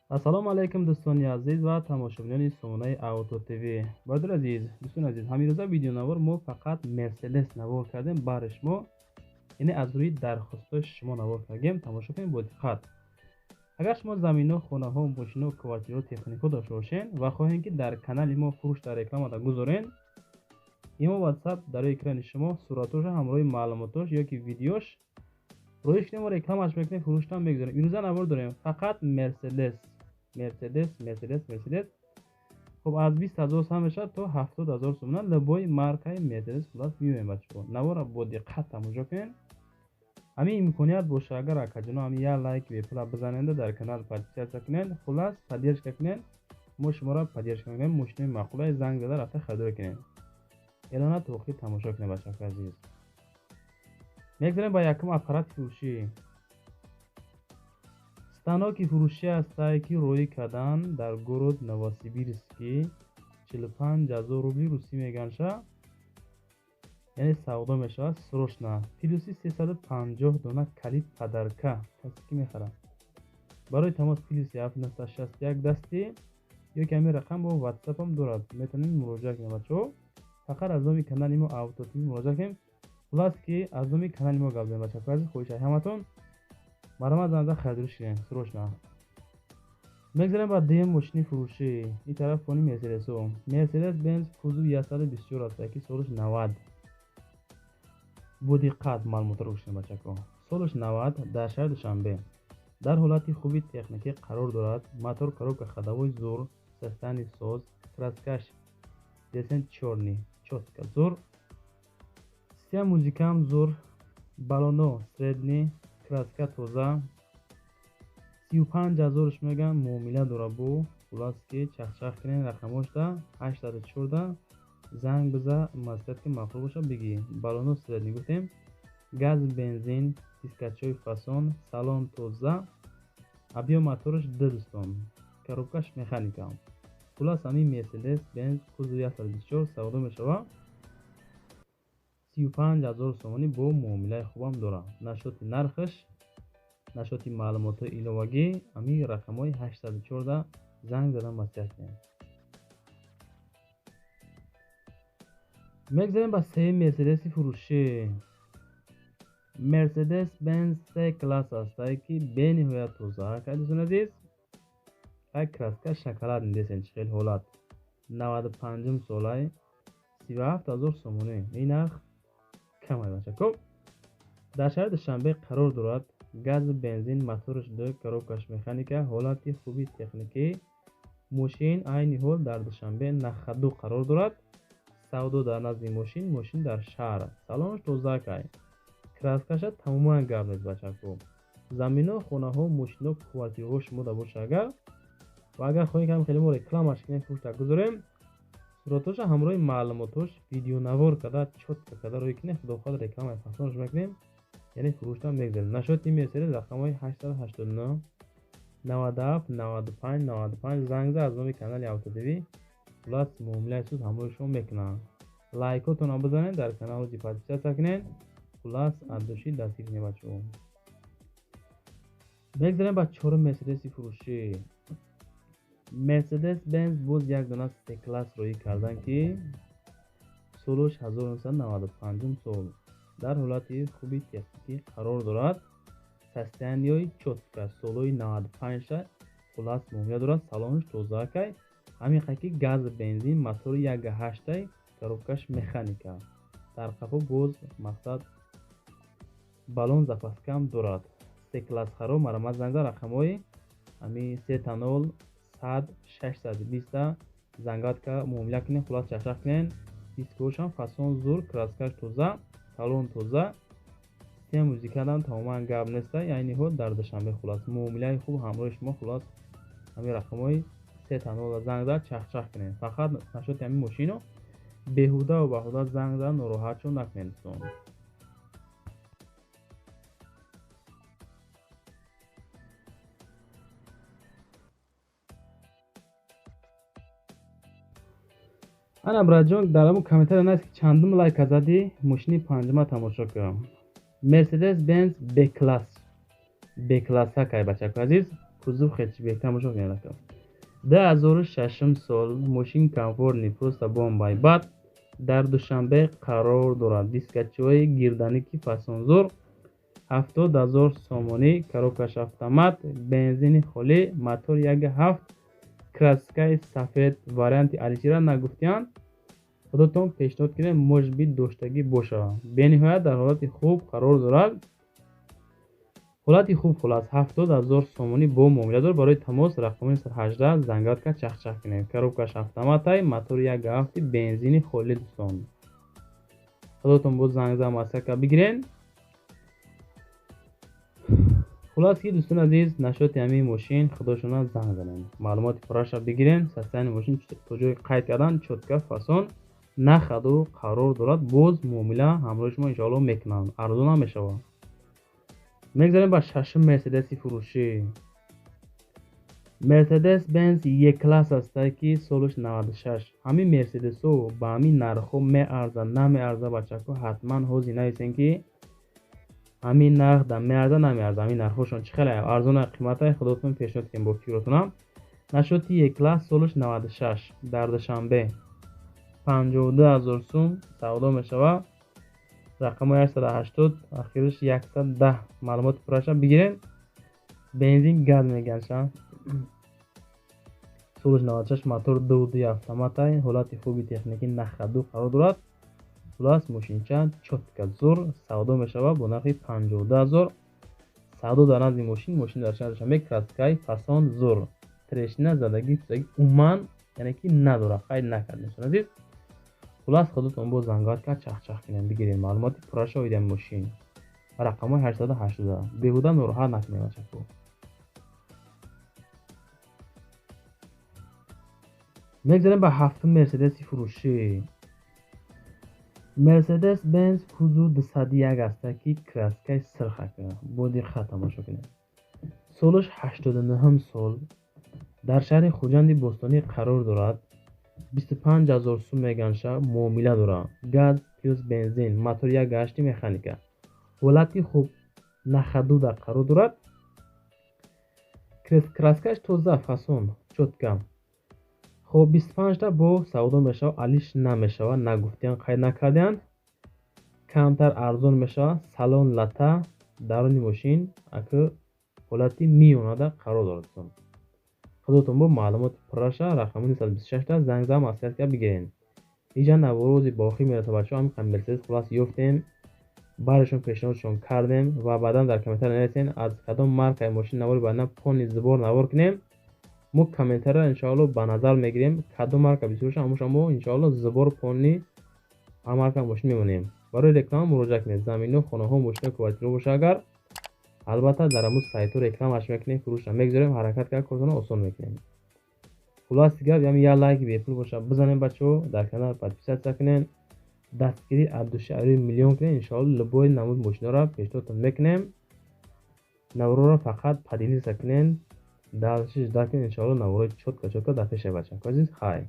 Ассалому алайкум дӯстони азиз ва тамошобинони сомонаи Авто ТВ. Бародари азиз, дӯстони азиз, ҳамин рӯза видеонавор мо фақат Мерседес навор кардем барои шумо, яъне аз рӯи дархостҳои шумо навор кардем. Тамошо кунед бо диққат. Агар шумо заминҳо, хонаҳо, мошинҳо, квартираҳо, техникаҳо дошта бошед ва хоҳед, ки дар канали мо фурӯш дар рекламада гузоред, имо, WhatsApp дар рӯи экрани шумо, суратҳоша ҳамроҳи маълумотош ёки видеош роҳиш кунем, мо рекламаш мекунем, фурӯштам мегузорем. Имрӯза навор дорем фақат Мерседес, Мерседес, Мерседес, Мерседес. Хуб, аз 20 000 сар мешавад то 70 000 сомона, любой маркаи Мерседес. Хулас, меоем, бачаҳо, навора бо диққат тамошо кунед. Ҳамин имконият боша, агар акаҷоно ҳамин як лайк бепула бизаненда, дар канал подписаться кунед, хулас, поддержка кунед, мо шуморо поддержка мекунем. Мошинои маъқулаи занг зада рафта харидорӣ кунед. Эълона то охир тамошо кунед, бачаҳои азиз. Мегзарем ба якум аппарати фурӯшӣ. Станоки фурӯшӣ ҳастае, ки роӣ кардан дар город Новосибирский, 45 000 рубли русӣ меганша, яъне савдо мешавад срочно, плюси 350 дона калид подарка касе ки мехарад. Барои тамос плюси 7 961 дасти ё ки ҳамин рақам бо ватсапам дорад, метавонед муроҷиат кунед. Бачаҳо, фақат аз номи канали мо Авто ТВ муроҷиат кунем. Хулас, ки аз номи канали мо гап занем. Бачаҳо азиз, хоҳишаи ҳаматон, марҳамат, занг зада харидорӣ кунед срочно. Мегзарем ба дуюм мошини фурӯшӣ. Ин тараф фони Мерседесо. Мерседес Бенз кузов 124 аст, ки солаш 90. Бо диққат маълумотро гӯш кунед, бачако. Солаш 90, дар шаҳри Душанбе, дар ҳолати хуби техникӣ қарор дорад. Мотор, коробка ходовой зур, состояние соз, краскаш десен чёрный, чётко, зур, система музикаам зур, балоно средний, краска тоза. 35 000-ш мегӯям, муомила дора бу. Хулас, ки чахчах кунед, рақамошда 814 занг биза, маслиҳат ки маъқул боша бигӣ. Балоно средний гуфтем, газ, бензин, дискачои фасон, салон тоза, объём мотораш д, дӯстон, коробкаш механика. Хулас, ҳамин Мерседес Бенз кузов 124 савдо мешавад 35 000 сомонӣ, бо муомилаи хубам дорад. Насчёти нархаш, насчёти маълумотҳои иловагӣ ҳамин рақамҳои 814 занг зада маслиҳат кунед. Мегзарем ба сеюм мерседеси фурӯшӣ. Мерседес Бенз С класс ҳастае, ки бениҳоят тоза кай, дӯстони азиз, кай, краска шоколад десен, чӣ хел ҳолат. 95-ум солай, 37 000 сомонӣ. Ин нарх камай, бачако. Дар шаҳри Душанбе қарор дорад. Газ, бензин, мотораш д, коробкаш механика, ҳолати хуби техникӣ. Мошин айни ҳол дар Душанбе на ходу қарор дорад. Савдо дар назди мошин, мошин дар шаҳр, салонаш тоза кай, краскаша тамоман гап нест, бачако. Заминҳо, хонаҳо, мошинҳо, квартираҳо шумо да боша агар ва агар хоҳем, кам хеле мо рекламаш кунем, фурӯшта гузорем, суратҳоша ҳамроҳи маълумотҳош видеонавор карда, чётко карда рӯй кунем, худо хоҳад, рекламаи фасонаш мекунем, яъне фурӯштам мегузорем. Насчёти Мерседес рақамҳои 889 97 95 95 занг за, аз номи канали Авто ТВ. Хулас, муомилаи суд ҳамроҳи шумо мекунанд. Лайкотонро бизанед, дар канал подписаться кунед. Хулас, от души дастгир кунед, бачаҳо. Мегзарем ба чорум мерседеси фурӯшӣ. Мерседес Бенз боз як дона С класс роӣ кардан, ки солаш 1995 сол, дар ҳолати хуби техникӣ қарор дорад, состояниеи чётко, солҳои 95-а. Хулас, муомила дорад, салонаш тоза кай, ҳамин ки газ, бензин, мотори 1,8-ай, коробкаш механика. Дар қафо боз мақсад баллон запаскаам дорад. С класс харо марҳамат, занг за, рақамҳои ҳамин 000 100 620 зангатка муомила кунед. Хулас, чахчах кунед. Дискҳошам фасон зур, краскаш тоза, салон тоза, система музикаам тамоман гап неста. Айни ҳол дар Душанбе. Хулас, муомилаи хуб ҳамроҳи шумо. Хулас, ҳамин рақамҳои 000 занг зад, чахчах кунед. Фақат насчёти ҳамин мошино беҳудаву баҳуда занг зада нороҳатшон накунед, дӯстон. Ана, братҷон, дар ҳамун комментария навис, ки чандум лайка задӣ, мошини панҷума тамошо кун. Мерседес Бенз Б класс, Б класса кай, бачако азиз. Кузов хэтчбек тамошо кунед ака. 2006 сол мошин комфортный, просто бомбай. Баъд дар Душанбе қарор дорад. Дискачиҳои гирданики фасонзур 70 000 сомонӣ, коробкаш автомат, бензини холӣ, мотор 1.7, краскаи сафед, варианти алишира нагуфтиянд. Худотон пешниҳод кунед, может быть доштагӣ бошад. Бениҳоят дар ҳолати хуб қарор дорад. Ҳолати хуб хулас 70 000 сомонӣ бо муомила дор. Барои тамос рақами 18 зангат кард чахчах кунед. Коробкаш автоматай, мотори 1.7, бензини холӣ дӯстон. Худотон боз занг зан масака бигирен. Хулас ки дӯстони азиз, нашоти ҳамин мошин худошона занг занед. Маълумоти пурраша бигирен. Состояние мошин то ҷои қайд кардан чётко фасон нахаду қарор дорад. Боз муомила ҳамроҳи шумо иншоалло мекунанд. Арзон ҳам мешавад. Мегзарем ба шашум Мерседеси фурӯшӣ. Мерседес Бенз Е-класс ҳастае ки солаш 96. Ҳамин Мерседесҳо ба ҳамин нархҳо меарзад, намеарзад бачако, ҳатман ҳозир нависен ки ҳамин нарх да меарзад, намеарзад. Ҳамин нархҳошон чӣ хеле арзона қиматае, худотон пешниҳод кунед бо фикротонам. Нашоти Е-класс солаш 96 дар Душанбе 52 000 сум савдо мешавад. Рақамҳои 880, ахираш 110. Маълумоти пурраша бигирен. Бензин газ мегашад. Солаш 96, мотор 2.2 автоматай, ҳолати хуби техникӣ нахаду қарор дорад. Хулас мошинча чётко зур савдо мешавад бо нархи 52 000. Савдо дар назди мошин, мошин дар шаҳри Душанбе, краскаи фасон зур. Трещина задагӣ пусагӣ умуман яъне ки надорад, қайд накард дӯстони азиз. Хулас худотон боз зангат кард чахчах кунед, бигиред маълумоти пурраша оиди ҳамин мошин. Рақамҳои 880. Беҳуда нороҳат накунед бачако. Мегзарем ба ҳафтум Мерседеси фурӯшӣ. Мерседес Бенз кузов 201 ҳаста ки краскаи сирх ака. Бо диққат тамошо кунед. Солаш 89 сол дар шаҳри Хуҷанди Бостонӣ қарор дорад. 25 000 сум меганша, муомила дорад. Газ плюс бензин, мотор 1.8 механика. Ҳолати хуб нахадуда қарор дорад. Краскаш тоза, фасон, чётко. Хоб 25 та бо савдо мешавад, алиш намешавад, нагуфтиян, қайд накардиян. Камтар арзон мешавад. Салон лата, даруни мошин ака ҳолати миёнада қарор дорад. Худотон бо маълумоти пурраша рақами 926 та занг зан маслиҳат кард бигирен. Иҷа наврӯзи ба охир мерасад бачаҳо, ҳамин қадр Мерседес хулас ёфтем, барашон пешниҳодшон кардем ва баъдан дар комментария нависен аз кадом маркаи мошин навори баъдан полный сбор навор кунем. Мо комментарияро иншоалло ба назар мегирем, кадом марка бисёр боша, ҳамоша мо иншоалло сбор полный ҳам марка мошин мемонем. Барои реклама муроҷиат кунед. Заминҳо, хонаҳо, мошино, квартираҳо боша агар, албатта дар ҳамун сайтҳо рекламаш мекунем, фурӯшро мегузорем, ҳаракат кард кортонро осон мекунем. Хулоси гап, яъне як лайк бепул боша бизанем бачаҳо, дар канал подписаться кунед, дастгирӣ Абдушаҳри миллион кунед, иншоалло любой намуд мошиноро пешниҳодтон мекунем. Наворро фақат поделиться кунед, дальше ждать кунед, иншоалло наворои чётко чётко дар пеши бачаҳо. Азиз, хай.